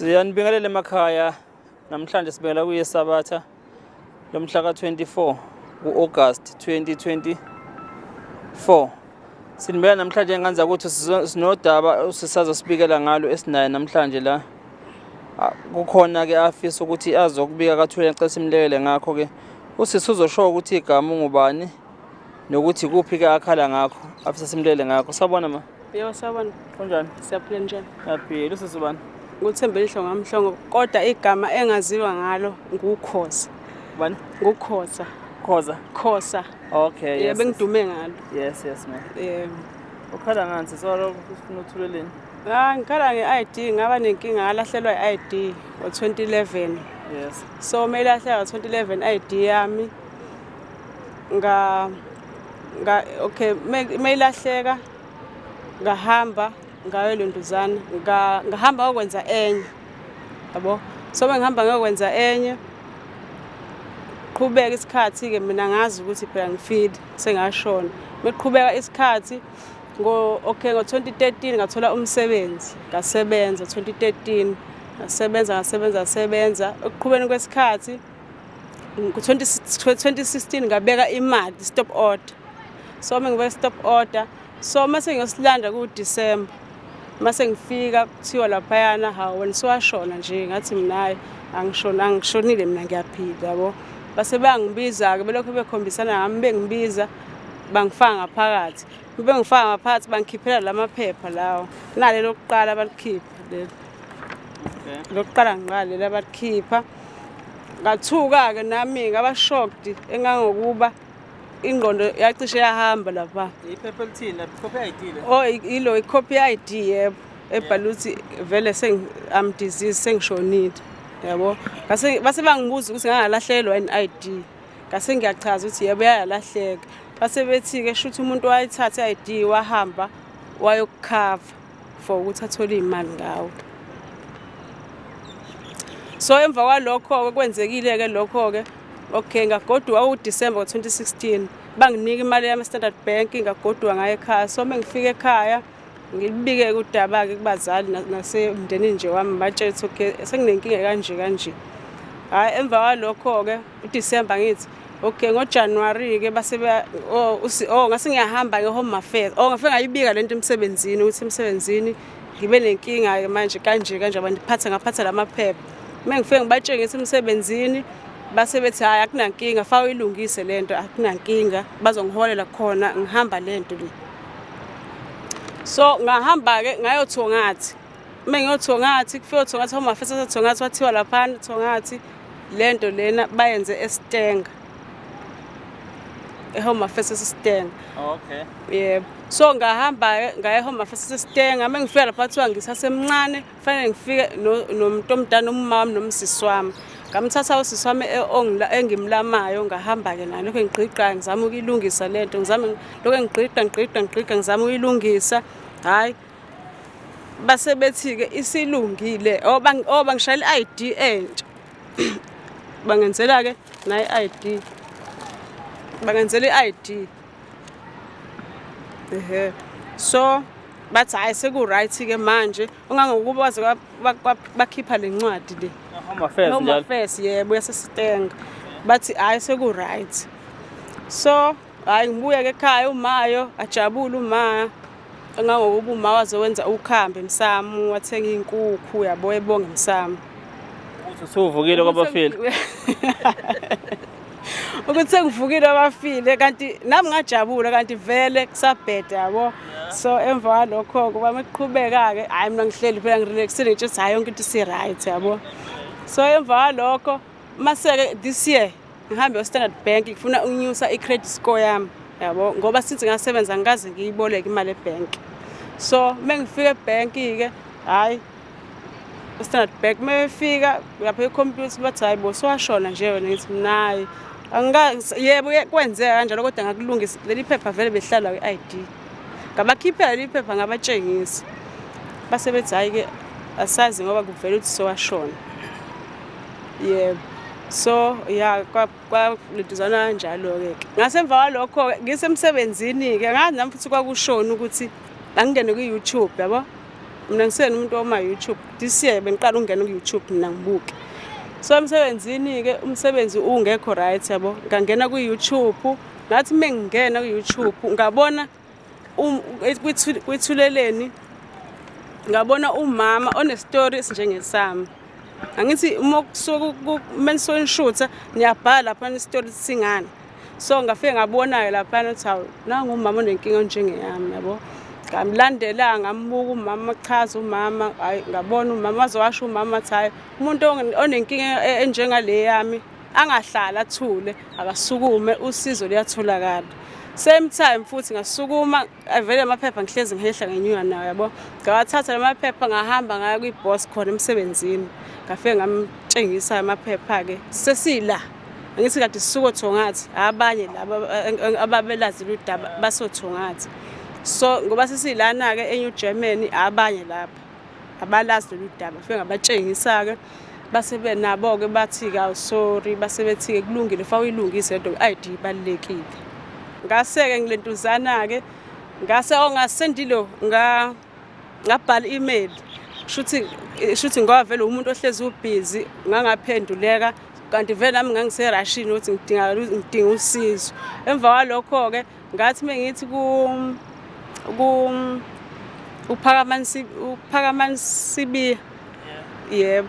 Siyanibingelela emakhaya. Namhlanje sibingelela kuyeSabatha lomhla ka-24 ku-August 2024. Sinibeka namhlanje enganza ukuthi sinodaba sisazosibikela ngalo esinaye namhlanje la. Kukhona ke afisa ukuthi azokubika kathule ngicela simlekele ngakho ke. Usisi uzosho ukuthi igama ungubani nokuthi kuphi ke akhala ngakho afisa simlele ngakho. Sawubona ma. Yebo sawubona. Kunjani? Siyaphila njani? Siyaphila. Usisi ubani? NguThembelihle Ngamhlongo kodwa igama engaziwa ngalo nguKhoza. Ubani? NguKhoza. Khoza. Khosa. Okay, yes. Yebo ngidume ngalo. Yes, ma'am. Yebo. Ukhala ngani sisi ufuna uthuleleni? Ah, ngikhala nge-ID ngaba nenkinga ngalahlelwa i-ID ngo-2011. Yes. So mayilahleka ngo-2011 ID yami nga nga okay mayilahleka ngahamba ngayo lentuzana ngahamba ngokwenza enye yabo. So bengihamba ngiyokwenza enye qhubeka isikhathi-ke mina ngazi ukuthi phela ngifile sengashona. Meqhubeka isikhathi ngo okay ngo-2013 ngathola umsebenzi ngasebenza 2013 ngasebenza ngasebenza ngasebenza ekuqhubeni kwesikhathi ngo-2016 ngabeka imali stop order. So uma ngibeka stop order so uma sengiyosilanda ku-December mase ngifika kuthiwa laphayana hawu wena sowashona nje ngathi mina hayi angishona angishonile mina ngiyaphila yabo. Base bayangibiza-ke belokhu bekhombisana ngami bengibiza bangifaka ngaphakathi. Bengifaka ngaphakathi bangikhiphela la maphepha lawo. Nale lokuqala balikhipha leli. Lokuqala ngiqala leli abalikhipha. Ngathuka-ke nami ngaba shocked engangokuba ingqondo yacishe yahamba lapha. Iphepha elithini lapha? Ikhophi ye-ID le? Oh ilo ikhophi ye-ID yebo. Ebhala ukuthi vele I'm diseased sengishonile. Yabo. Ngase base bangibuza ukuthi ngangalahlekelwa yini i-ID. Ngase ngiyachaza ukuthi yebo yayalahleka. Base bethi-ke shuthi umuntu wayithatha i-ID wahamba wayokukhava for ukuthi athole iy'mali ngawo. So emva kwalokho-ke kwenzekile-ke lokho-ke okay ngagoduka uDisemba ngo-2016 banginika imali yami e-Standard Bank ngagoduka ngaye ekhaya. So uma ngifika ekhaya ngilibike udaba-ke kubazali nasemndenini nje wami batshela ukuthi okay senginenkinga kanje kanje. Hhayi emva kwalokho-ke uDisemba ngithi okay ngoJanuwari-ke base oh, oh ngase ngiyahamba-ke home affairs. Oh ngafike ngayibika lento emsebenzini ukuthi emsebenzini ngibe nenkinga-ke manje kanje kanje bandiphatha ngaphatha la maphepha. Uma ngifike ngibatshengisa emsebenzini base bethi hhayi akunankinga faka uyilungise le nto akunankinga bazongiholela khona ngihamba le nto le. So ngahamba-ke ngayothongathi uma ngiyothongathi kufike othongathi home affairs aseThongathi wathiwa laphana Thongathi le nto lena bayenze eStenga e-home affairs eStenga. Okay. Yebo. So ngahamba-ke ngaya e-home affairs eStenga uma ngifika lapha kuthiwa ngisasemncane kufanele ngifike nomuntu omdala nomama wami nomsisi wami. Ngamthatha usisi wami engimlamayo ngahamba-ke naye lokho ngigqigqa ngizama ukuyilungisa le nto ngizame lokho ngigqigqa ngigqigqa ngigqigqa ngizama ukuyilungisa hhayi base bethi-ke isilungile oh oh bangishayela i-ID entsha bangenzela-ke nayo i-ID bangenzela i-ID ehe so bathi hhayi seku-right-ke manje ungangokuba baze bakhipha le ncwadi le Home Affairs Home njalo. Affairs yebo yasesitenga bathi hhayi seku-right so hhayi ngibuye-ke ekhaya umayo ajabule uma engangokuba uma waze wenza ukhambi emsamo wathenga iy'nkukhu yabo ebonga emsamo Ukuthi usuvukile kwabafile. Ukuthi sengivukile abafile kanti nami ngajabula kanti vele kusabheda yabo. So emva kwalokho kuba mekuqhubeka-ke hhayi mina ngihleli phela ngirelaxile ngitsho ukuthi hhayi yonke into isi-right yabo. So emva kwalokho mase-ke this year ngihambe e-Standard Bank ngifuna ukunyusa i-credit score yami yabo ngoba since ngasebenza angikaze ngiyiboleke imali ebhenki. So uma ngifika ebhenki-ke hhayi Standard Bank uma befika lapha ekhompyutha bathi hayi bo sowashona nje wena ngithi mina hayi yebo kwenzeka kanjalo kodwa ngakulungisa leli phepha vele behlala kwi-ID ngabakhiphela leli phepha ngabatshengisa base bethi hhayi-ke asazi ngoba kuvele ukuthi sowashona yebo so ya kwalentuzana kanjalo-ke ke ngasemva kwalokho-ke ngisemsebenzini-ke ngazi nami futhi kwakushona ukuthi angingene kwi-YouTube yabo. Mina ngisena umuntu oma YouTube. This year bengiqala ukungena ku YouTube mina ngibuke. So emsebenzini-ke umsebenzi ungekho right yabo. Ngangena ku YouTube, ngathi mengingena ku YouTube ngabona kwithuleleni ngabona umama onestory esinjengesami. Angithi uma kusuke menisuke nishutha niyabhala lapha isitori singani. So ngafike ngabona-ke laphana ukuthi hawu nangu umama onenkinga onjengeyami yabo. Ngamlandela ngambuka umama chaza umama hayi ngabona umama waze washo umama athi hayi umuntu onenkinga enjengale yami angahlala athule akasukume usizo luyatholakala. Same time futhi ngasukuma vele amaphepha ngihlezi ngihehla ngenyuka nawo yabo. Ngawathatha la maphepha ngahamba ngaya kwi-boss khona emsebenzini. Ngafike ngamtshengisa amaphepha-ke sesila. Angithi kade sisuka oThongathi abanye laba ababelazi ludaba basoThongathi. So ngoba sesilana-ke eNew Germany abanye lapha abalazi lolu daba fike ngabatshengisa-ke base benabo-ke bathi-ke awu sorry base bethi-ke kulungile fa uyilungise lento i-ID ibalulekile. Ngase-ke ngilentuzana-ke ngase oh ngasendilo nga ngabhala i-email shuthi shuthi ngoba vele umuntu ohlezi ubhizi ngangaphenduleka kanti vele nami ngangiserashini ukuthi ngidinga ngidinga usizo. Emva kwalokho-ke ngathi mengithi ku ku uPhakamani uPhakamani Sibiya yebo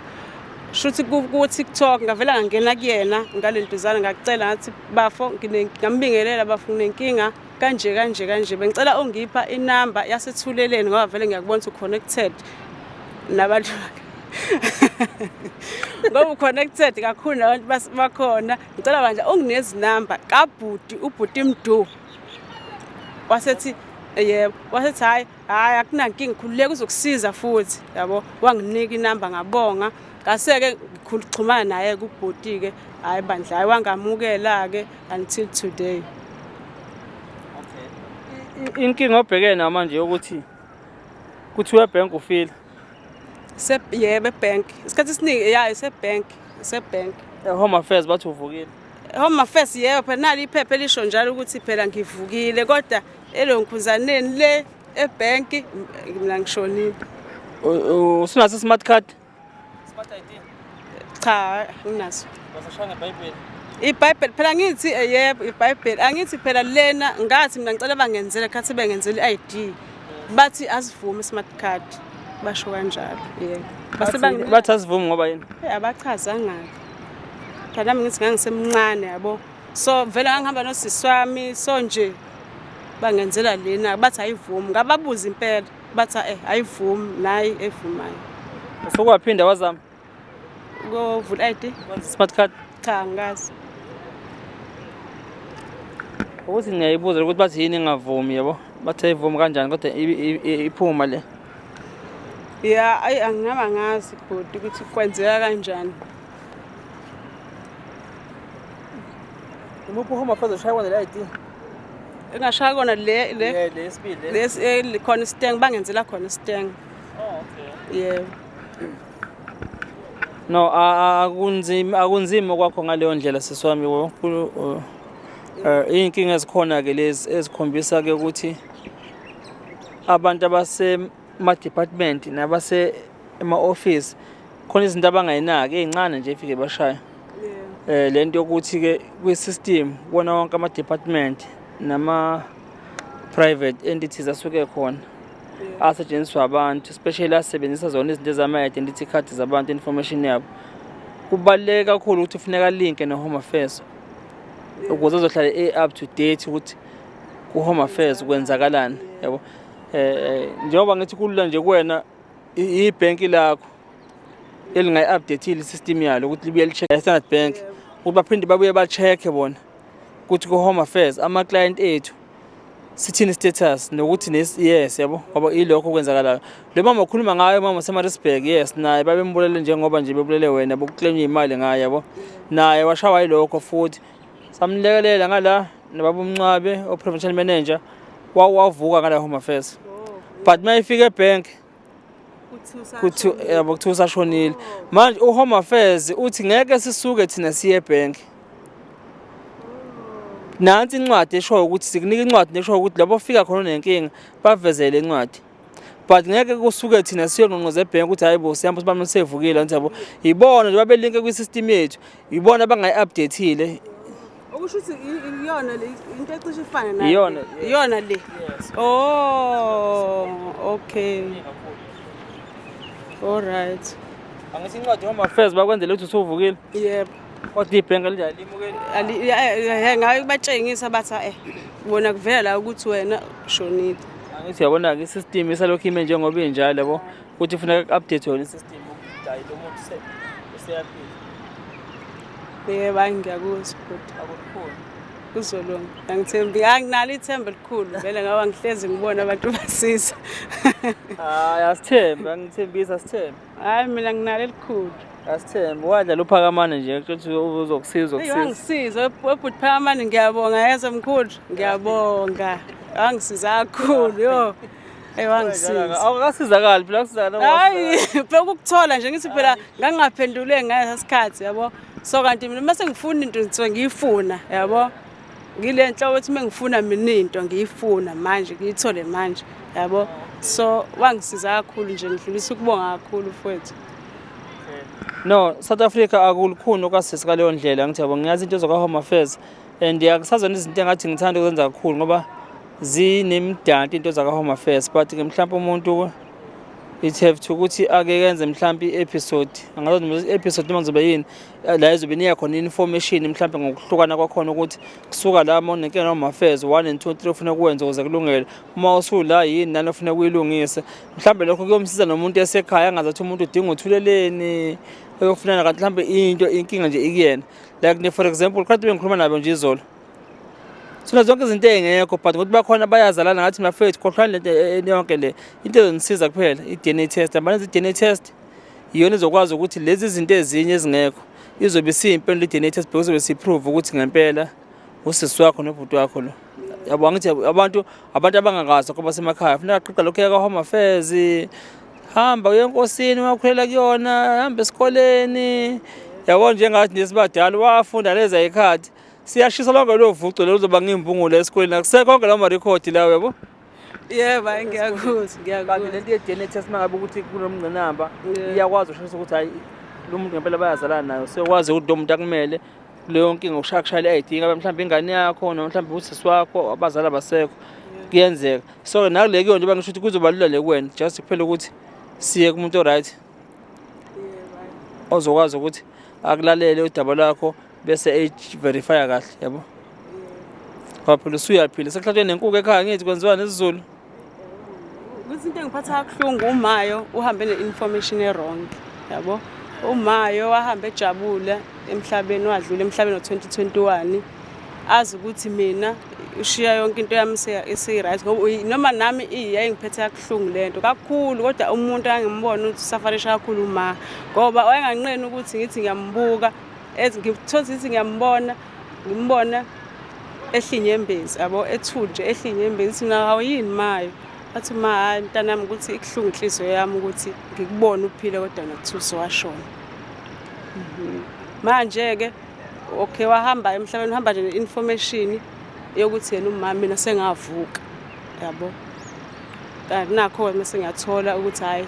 shuthi ku TikTok ngavela ngangena kuyena ngalentuzana ngacela ngathi bafo ngambingelela bafo nginenkinga kanje kanje kanje bengicela ungipha inamba yasethuleleni ngoba vele ngiyakubona ukuthi uconnected nabantu ngoba uconnected kakhulu nabantu bakhona ngicela bandla unginezinamba kabhuti ubhuti Mdu wasethi yebo wasethi hayi hayi akunankinga khululeka uzokusiza futhi yabo wanginika inamba ngabonga ngase-ke ngikhuluxhumana naye kubhuti-ke hhayi bandla hhayi wangamukela-ke until today. Inkinga obhekene nayo manje ukuthi kuthiwa ebhenki ufile. Yebo ebhenki. Isikhathi esiningi ya isebhenki, isebhenki. E-Home Affairs bathi uvukile. Home Affairs yebo phela nali iphepha elisho njalo ukuthi phela ngivukile kodwa elonkhuzaneni le ebhenki mina ngishonile. Usunaso smart card? Smart ID. Cha, nginaso. Wasashaya ngeBhayibheli. IBhayibheli phela ngithi yebo iBhayibheli angithi phela lena ngathi mina ngicela bangenzele khathi bengenzele i-ID. Bathi asivumi smart card. Basho kanjalo. Yebo. Base bangi bathi asivumi ngoba yini? Abachazanga. Phela nami ngithi ngangisemncane yabo. So vele ngangihamba nosisi wami so nje bangenzela lena bathi ayivumi ngababuza impela. Bathi eh ayivumi nayi evumayo. Usukwaphinda wazama Kovula ID? Wenza smart card. Cha angikazi. Ukuthi ngiyayibuza ukuthi bathi yini ingavumi yabo. Bathi ayivumi kanjani kodwa iphuma le. Ya ayi angingaba ngazi bhuti ukuthi kwenzeka kanjani. Imuphi uhome affairs oshaya kona le ID? Engashaya kona le le Yeah, le yesibili le. lesi khona isitenge bangenzela khona isitenge. Oh, okay. Yebo. No, akunzima akunzima kwakho ngaleyo ndlela sisi wami wo. Iy'nkinga ezikhona ke lezi ezikhombisa ke ukuthi abantu abase ma department nabase ema office khona izinto abangayinaki ey'ncane nje efike bashaya. Lento yokuthi ke kwi system kuwona wonke ama department nama private entities asuke khona asetshenziswa abantu especially asebenzisa zona izinto ezama-identity card zabantu information yabo kubaluleke kakhulu ukuthi kufuneka linke ne-home affairs ukuze azohlala e-up to date ukuthi ku-home affairs kwenzakalani yabo njengoba ngithi kulula nje kuwena ibhenki lakho elingayi-update-ile i-system yalo ukuthi libuye li-check Standard Bank ukuthi baphinde babuye ba-check-e bona ukuthi ku-home affairs ama-client ethu sithini status nokuthi yes yabo ngoba ilokho okwenzakalayo lo mama ukhuluma ngayo mama waseMaritzburg yes naye babembulele njengoba nje bebulele wena bokuklenya imali ngaye yabo naye washawa yilokho futhi samlekelela ngala nobaba uMncwabe o-provincial manager wavuka ngala home affairs but uma ifika ebank kuthi yabo kuthiwa usashonile manje u-home affairs uthi ngeke sisuke thina siye ebank nansi incwadi eshoyo ukuthi sikunika incwadi eshoyo ukuthi labo fika khona unenkinga bavezele incwadi. But ngeke kusuke thina siyongqongqoza ebhenki ukuthi hayi bo, siyahamba sibani usevukile, angithi yabo. Ibona nje babelinke kwi-system yethu, ibona abangayi-update-ile. Okusho ukuthi iyona le into ecishe ifane nayo. Iyona, yes. Iyona le. Oh, okay. All right. Angithi incwadi Home Affairs bakwenzela ukuthi usuvukile. Yebo. Kodwa ibhenki linjani limukele? Ngabe batshengisa bathi bona kuvela la ukuthi wena ushonile. Angithi uyabona-ke i-system isalokhu ime njengoba injalo yabo, ukuthi kufuneka ku-update yona i-system ukuthi hayi lo muntu useyaphila. Yebo, hayi ngiyakuzwa kodwa Akukhona. Kuzolunga. Angithembi, anginalo ithemba elikhulu vele ngoba ngihlezi ngibona abantu basiza. Hayi asithembe, angithembisi, asithembe. Hayi mina nginalo elikhulu. Asithembe, wadlala uPhakamane nje ukuthi uzokusiza. Eyi uzokusiza. Wangisiza webhuti Phakamane, ngiyabonga yezwa mkhulu. Ngiyabonga. Wangisiza kakhulu yo. Eyi wangisiza. Awukasizakali phela, akusizakala. Hayi, phela ukukuthola nje ngithi phela ngangingaphendule ngaleso sikhathi yabo. So kanti mina mase ngifuna into ngithiwa ngiyifuna yabo. Ngile nhlobo ukuthi mengifuna mina into ngiyifuna manje, ngiyithole manje yabo. So wangisiza kakhulu nje, ngidlulisa ukubonga kakhulu mfowethu. No, South Africa akulukhuni okasisi kaleyo ndlela, ngithi yabo, ngiyazi into zoka Home Affairs and akusazona izinto engathi ngithanda ukuzenza kakhulu ngoba zinemdanti into zaka Home Affairs, but ke mhlawumbe umuntu it have to ukuthi ake yenze mhlawumbe i-episode, angazi noma i-episode noma kuzobe yini la izobe niya khona information mhlawumbe ngokuhlukana kwakhona, ukuthi kusuka la uma unenkinga Home Affairs 1 and 2 3 ufuna kuwenza ukuze kulungele, uma usula yini nani ufuna kuyilungise. Mhlawumbe lokho kuyomsiza nomuntu esekhaya, angazi ukuthi umuntu udinga uthuleleni eyofunana, kanti mhlawumbe into inkinga nje ikuyena. Like ne for example, kade bengikhuluma nabo nje izolo, sona zonke izinto ey'ngekho, but ngokuthi bakhona bayazalana, ngathi mafethu khohlwani lento yonke le into ezonisiza kuphela i-DNA test. Abanenza i-DNA test, iyona izokwazi ukuthi lezi zinto ezinye ezingekho izobe isiyimpendulo i-DNA test, because izobe siprove ukuthi ngempela usisi wakho nobhuti wakho lo yabo. Angithi abantu abangakazi ngoba basemakhaya, funeka aqoqa lokhu ka-Home Affairs, hamba uye enkosini wakhulela kuyona, hamba esikoleni yabo, njengathi nje sibadala wafunda leza ikhathi, siyashisa lonke lo vucu lo luzoba ngimbungula esikoleni, akusekho konke lawo marekhodi lawo yabo. Yebo, hayi ngiyakuzwa, Kanti ngiyakuzwa. lento ye-DNA test, mangabe ukuthi kunomngqinamba, iyakwazi ukusheshisa ukuthi hayi lo muntu ngempela bayazalana nayo, siyokwazi ukuthi lo muntu akumele kuleyo nkinga ukushaya kushayela i-ID, ngabe mhlawumbe ingane yakho noma mhlawumbe usisi wakho, abazali abasekho, kuyenzeka. So nakule kuyo njengoba ngisho ukuthi kuzoba lula le kuwena, just kuphela ukuthi siye kumuntu o-right ozokwazi ukuthi akulalele udaba lwakho bese eyi-verifya kahle yabo, ngoba phela usuyaphila, sekuhlatshwe nenkukhu ekhaya, ngithi kwenziwa nesiZulu. Ukuthi into engiphatha kabuhlungu, umayo uhambe ne-information e-wrong yabo. Umayo wahambe ejabule emhlabeni, wadlula emhlabeni ngo-2021, azi ukuthi mina ushiya yonke into yami isi-right, ngoba noma nami yayingiphethe kabuhlungu le nto kakhulu, kodwa umuntu angimbona ukuthi usafarisha kakhulu uma, ngoba wayenganqeni ukuthi ngithi ngiyambuka, ethi ngithola ukuthi ngiyambona, ngimbona ehla inyembezi yabo, ethule nje ehla inyembezi, ngithi mina hawu yini mayo, athi ma hayi mntanami ukuthi ibuhlungu inhliziyo yami ukuthi ngikubone uphile kodwa nakuthiwa usowashona. Manje-ke okay, wahamba emhlabeni, uhamba nje ne-information yokuthi yena umama mina sengavuka yabo, kanti nakho-ke mase ngiyathola ukuthi hhayi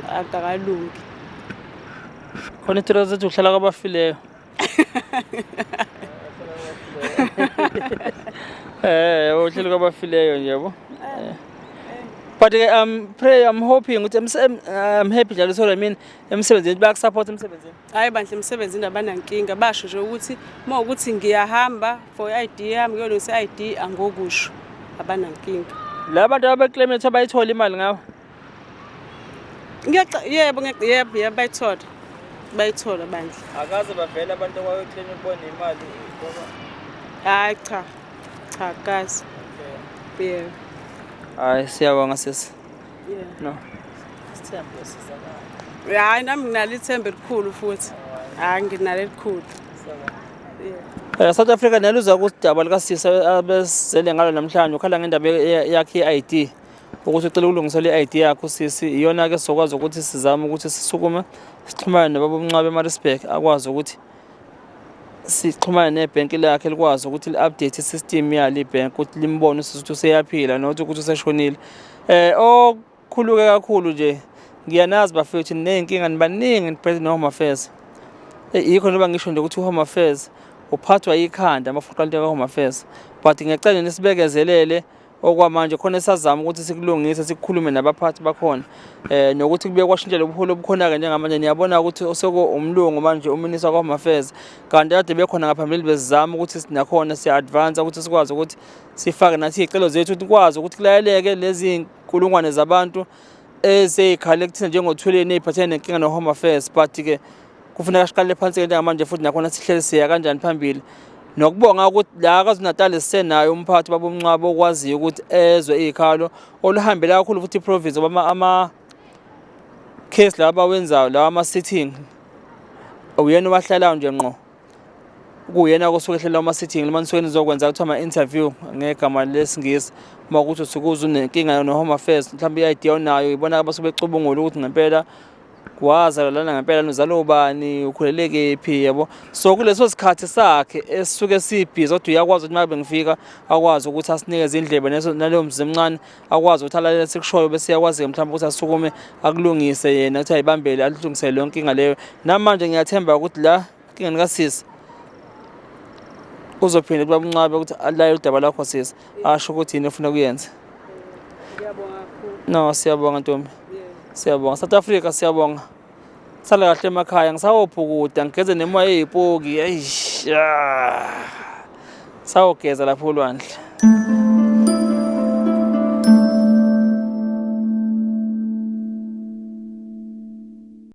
akakalungi. Khona ithula zethu uhlala kwabafileyo. Uhleli kwabafileyo nje yabo. But ke I'm pray, I'm hoping ukuthi I'm happy njalo, sorry, I mean emsebenzini bayakusupport emsebenzini. Hhayi bandla, emsebenzini abanankinga, basho nje ukuthi uma ukuthi ngiyahamba for i-ID yami ngiyolungisa i-ID, angokusho abanankinga. La bantu abaclaim ukuthi abayithola imali ngawo. Ngiyaca yebo, yebo yebo, bayithola, bayithola bandla. Akaze bavela abantu abayoclaim ukubona imali ngoba Hhayi cha cha, kazi yebo. Hayi siyabonga sisi. No. Sithembe usizakala. Hhayi nami nginalo ithemba elikhulu futhi, hhayi nginalo elikhulu. Yebo. South Africa neluza kusidaba likasisi abesele ngalo namhlanje, ukhala ngendaba yakhe ye-ID, ukuthi ucela ukulungiselwa i-ID yakhe usisi. Iyona ke sizokwazi ukuthi sizame ukuthi sisukume sixhumane nobaba uMncwabe eMaritzburg, akwazi ukuthi sixhumane nebhenki lakhe, likwazi ukuthi li-update i-system yalo ibhenki ukuthi limbone usisi ukuthi useyaphila not ukuthi useshonile. kakhulu-ke kakhulu nje ngiyanazi bafethu niney'nkinga nibaningi niphethe no-home affairs. Yikho njengoba ngisho nje ukuthi u-home affairs uphathwa yikhanda uma ufuqa into ka-home affairs, but ngiyacela nisibekezelele okwamanje khona esazama ukuthi sikulungise sikhulume nabaphathi bakhona nokuthi kubuye kwashintsha lobuholi obukhona-ke njengamanje. Niyabona ukuthi oseko umlungu manje uminista kwa-home affairs, kanti kade bekhona ngaphambili besizama ukuthi nakhona siya-advance ukuthi sikwazi ukuthi sifake nathi iy'celo zethu ukuthi kwazi ukuthi kulayeleke lezi nkulungwane zabantu eseyikhale kuthina njengothuleni ey'phathene nenkinga no-home affairs. But-ke kufuneka siqale phansi-ke njengamanje futhi nakhona sihleli siya kanjani phambili, nokubonga ukuthi la KwaZulu-Natal sisenayo umphathi baba uMncwabo okwaziyo ukuthi ezwe iy'khalo oluhambela kakhulu futhi i-province, ngoba ama-case lawa abawenzayo lawa ama-sitting uyena owahlalayo nje ngqo, kuyena kosuke ehlela ama-sitting noma nisuke nizokwenza kuthiwa ama-interview ngegama lesiNgisi. Uma kuthi usuke uze unenkinga no-home affairs, mhlawumbe i-idea onayo ibona abasuke becubungula ukuthi ngempela wazalwa lana ngempela, uzalwa ubani, ukhulele kephi, yabo. So kuleso sikhathi sakhe esisuke sibhizi, kodwa uyakwazi ukuthi uma bengifika akwazi ukuthi asinikeze indlebe naleyo mzuzu emncane, akwazi ukuthi alalele esikushoyo, bese uyakwazi-ke mhlawumbe ukuthi asukume akulungise yena, ukuthi ayibambele alungise leyo nkinga leyo. Namanje ngiyathemba ukuthi la nkingeni kasisi uzophinde kuba umncwabe ukuthi alaye udaba lwakho sisi, asho ukuthi yini ofuna kuyenza. Ngiyabonga kakhulu. No, siyabonga ntombi. Siyabonga South Africa, siyabonga. Sala kahle emakhaya, ngisawobhukuda ngigeze nemoya eyipoki. Eish. Sawogeza lapho olwandle.